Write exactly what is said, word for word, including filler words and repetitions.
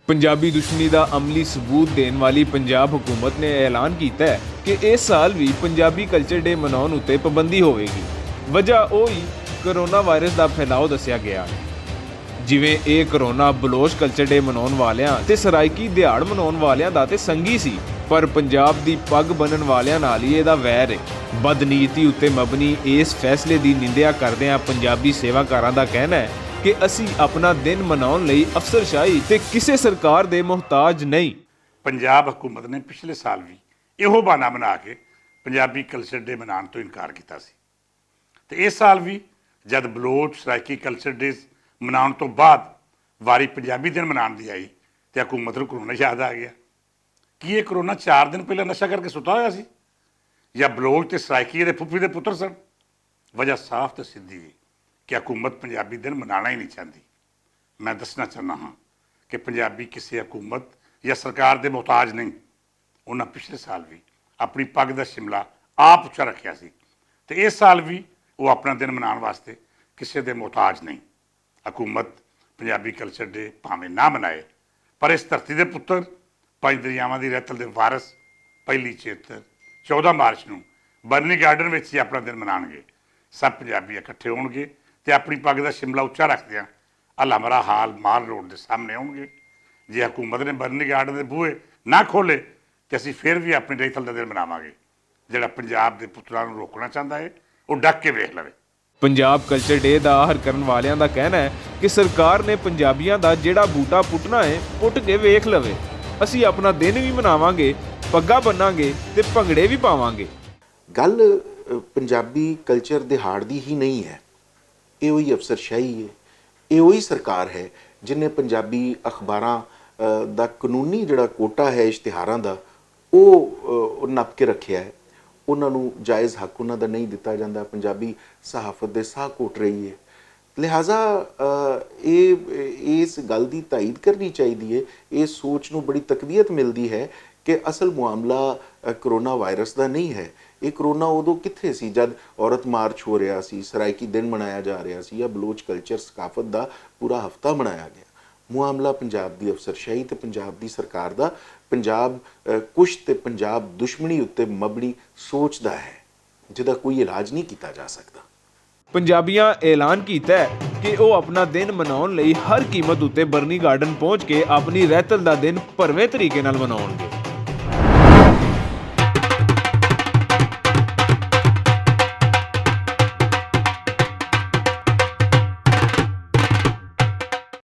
پنجابی دشمنی دا عملی ثبوت دین والی پنجاب حکومت نے اعلان کیتا ہے کہ اس سال وی پنجابی کلچر ڈے مناؤن اتے پابندی ہووے گی۔ وجہ اوہی کرونا وائرس دا پھیلاؤ دسیا گیا۔ جیویں اے کرونا بلوچ کلچر ڈے مناؤن والیاں تے سرائیکی دیہاڑ مناؤن والیاں دا تے سنگی سی، پر پنجاب دی پگ بنن والیاں نال ہی اے دا ویر ہے۔ بدنیتی اتے مبنی اس فیصلے دی نندیا کردیاں پنجابی سیوا کاراں دا کہنا ہے کہ اسی اپنا دن مناؤن لئی افسر شاہی تے کسے سرکار دے محتاج نہیں۔ پنجاب حکومت نے پچھلے سال وی ایہو بہانا بنا کے پنجابی کلچر ڈے منان تو انکار کیتا سی، تے اس سال وی جد بلوچ سرائیکی کلچر ڈیز منان تو بعد واری پنجابی دن منان دی آئی، تے حکومت نوں کرونا یاد آ گیا۔ کی یہ کرونا چار دن پہلے نشہ کر کے ستا ہویا سی؟ یا بلوچ تے سرائیکی دے پھپھی دے پتر سن؟ وجہ صاف تے سدھی وی کہ حکومت پنجابی دن منانا ہی نہیں چاہندی۔ میں دسنا چاہنا ہاں کہ پنجابی کسی حکومت یا سرکار دے محتاج نہیں۔ انہاں پچھلے سال وی اپنی پگ دا شملہ آپ اچا رکھیا سی، تے اس سال وی وہ اپنا دن منان واسطے کسی دے محتاج نہیں۔ حکومت پنجابی کلچر ڈے پاویں نہ منائے، پر اس دھرتی دے پتر، پنج دریاواں دی رہتل دے وارث، پہلی چیتر، چودہ مارچ نوں برنی گارڈن وچ ہی اپنا دن منان گے۔ سب پنجابی اکٹھے ہون گے تے اپنی پگ دا شملہ اچا رکھدیاں الامرا ہال مال روڈ دے سامنے ہون گے۔ جے حکومت نے برنی گارڈن دے بوئے نہ کھولے، تے اسی پھر وی اپنی رہتل دا دن مناواں گے۔ جڑا پنجاب دے پتراں نوں روکنا چاہندا ہے، وہ ڈک کے ویکھ لوے۔ پنجاب کلچر ڈے دا آہر کرن والیاں دا کہنا ہے کہ سرکار نے پنجابیاں دا جیڑا بوٹا پٹنا ہے، پٹ کے ویکھ لوے۔ اسی اپنا دن وی مناواں گے، پگا بناں گے تے بھنگڑے وی پاواں گے۔ گل پنجابی کلچر دہاڑ دی ہی نہیں ہے۔ ایہو ہی افسر شاہی ہے، ایہو ہی سرکار ہے جنہیں پنجابی اخباراں دا قانونی جڑا کوٹا ہے اشتہاراں دا، او نپ کے رکھیا ہے۔ انہاں نوں جائز حق انہاں دا نہیں دتا جاندا۔ پنجابی صحافت دے ساہ کوٹ رہی ہے۔ لہذا اس گل دی تائید کرنی چاہیدی ہے، اس سوچ نوں بڑی تقویت ملدی ہے کہ اصل معاملہ کرونا وائرس دا نہیں ہے۔ یہ کرونا ادو کتھے سی جد عورت مارچ ہو رہا سی، سرائیکی دن منایا جا رہا سی یا بلوچ کلچر ثقافت دا پورا ہفتہ منایا گیا۔ معاملہ پنجاب دی افسر شاہی تے پنجاب دی سرکار دا پنجاب کشت تے پنجاب دشمنی اتے مبنی سوچ دا ہے، جدا کوئی علاج نہیں کیتا جا سکدا۔ پنجابیاں اعلان کیتا ہے کہ او اپنا دن مناؤن لئی ہر قیمت اتے برنی گارڈن پہنچ کے اپنی رہتل دا دن پرویں طریقے نال مناؤن گے۔